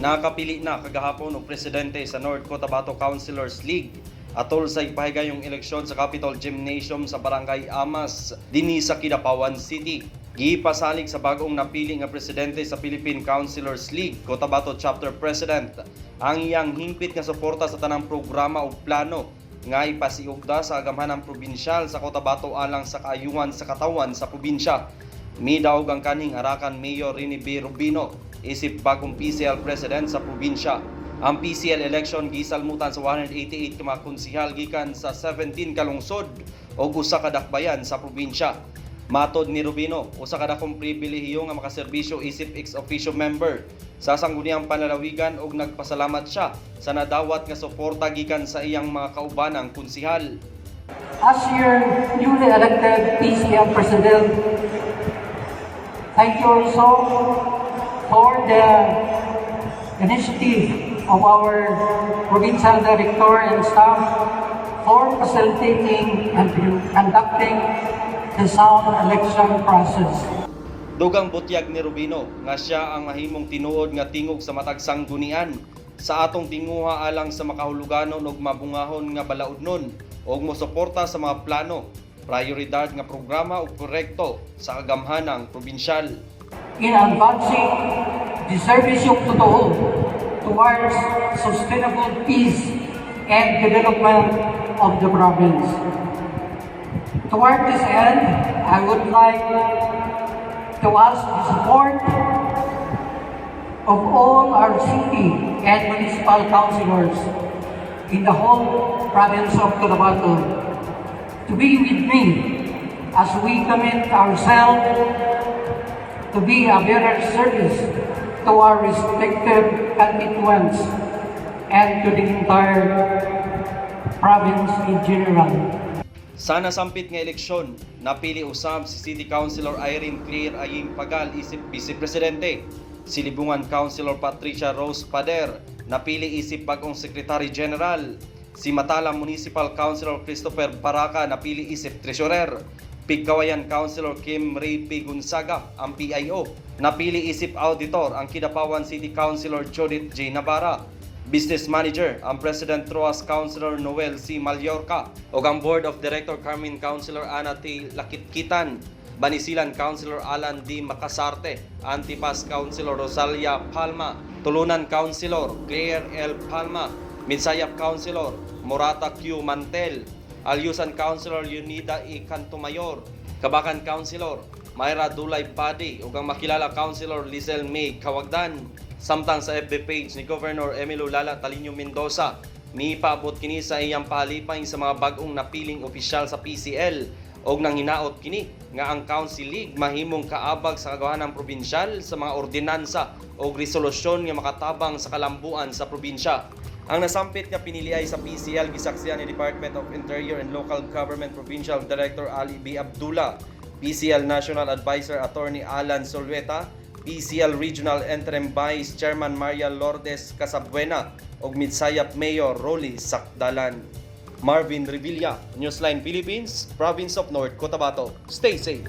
Nakapili na kagahapon og presidente sa North Cotabato Councilors League atol sa ipahigayong eleksyon sa Capitol Gymnasium sa Barangay Amas dinhi sa Kidapawan City. Gipasalig sa bagong napili nga presidente sa Philippine Councilors League Cotabato Chapter President ang iyang hingpit nga suporta sa tanang programa ug plano nga ipasiugda sa agamhanang probinsyal sa Cotabato alang sa kaayuhan sa katawan sa probinsya. Midaog ang kaning Arakan Mayor Rene B. Rubino isip bagong PCL President sa probinsya. Ang PCL election gisalmutan sa 188 ka mga konsihal gikan sa 17 ka lungsod og usa ka dakbayan sa probinsya. Matod ni Rubino, usa ka dakong pribilehiyo nga makaserbisyo isip ex officio member sa sangguniang panlalawigan ug nagpasalamat siya sa nadawat nga suporta gikan sa iyang mga kaubanang konsihal. As your newly elected PCL President, thank you also for the initiative of our provincial director and staff for facilitating and conducting the sound election process. Dugang butyag ni Rubino nga siya ang mahimong tinuod nga tingog sa matag sanggunian sa atong tinguha alang sa makahuluganon ug mabungahon nga balaodnon ug mosuporta sa mga plano, prioridad nga programa ug proyekto sa kagamhanang probinsyal. In advancing the serbisyong totoo towards sustainable peace and development of the province. Toward this end, I would like to ask the support of all our city and municipal councilors in the whole province of Cotabato to be with me as we commit ourselves to be a better service to our respective constituents and to the entire province in general. Sa nasampit nga eleksyon, napili usab si City Councilor Irene Claire Aying Pagal isip Vice Presidente. Si Libungan Councilor Patricia Rose Pader napili isip bagong Secretary General. Si Matalam Municipal Councilor Christopher Baraka napili isip Treasurer. Pigkawayan Councilor Kim Ray P. Gonzaga ang PIO. Napili isip Auditor ang Kidapawan City Councilor Judith J. Navarra. Business Manager ang President Roas Councilor Noel C. Mallorca ug ang Board of Director Carmen Councilor Ana T. Lakitkitan, Banisilan Councilor Alan D. Macasarte, Antipas Councilor Rosalia Palma, Tulunan Councilor Claire L. Palma, Midsayap Councilor Morata Q. Mantel, Alyusan Councilor Leonida E. Cantumayor, Kabakan Councilor Mayra Dulay Padi ug ang makilala Councilor Lizelle May Kawagdan. Samtang sa FB page ni Governor Emilio Lala Taliño Mendoza, mipaabot kini sa iyang pahalipay sa mga bag-ong napiling opisyal sa PCL og nanginaot kini nga ang Council League mahimong kaabag sa kagamhanang probinsyal sa mga ordinansa o resolusyon nga makatabang sa kalambuan sa probinsya. Ang nasampit nga piniliay sa PCL gisaksihan ni Department of Interior and Local Government Provincial Director Ali B. Abdullah, PCL National Advisor Attorney Alan Solweta, PCL Regional Interim Vice Chairman Maria Lourdes Casabuena ug Midsayap Mayor Rolly Sakdalan. Marvin Revilla, Newsline Philippines, Province of North Cotabato. Stay safe.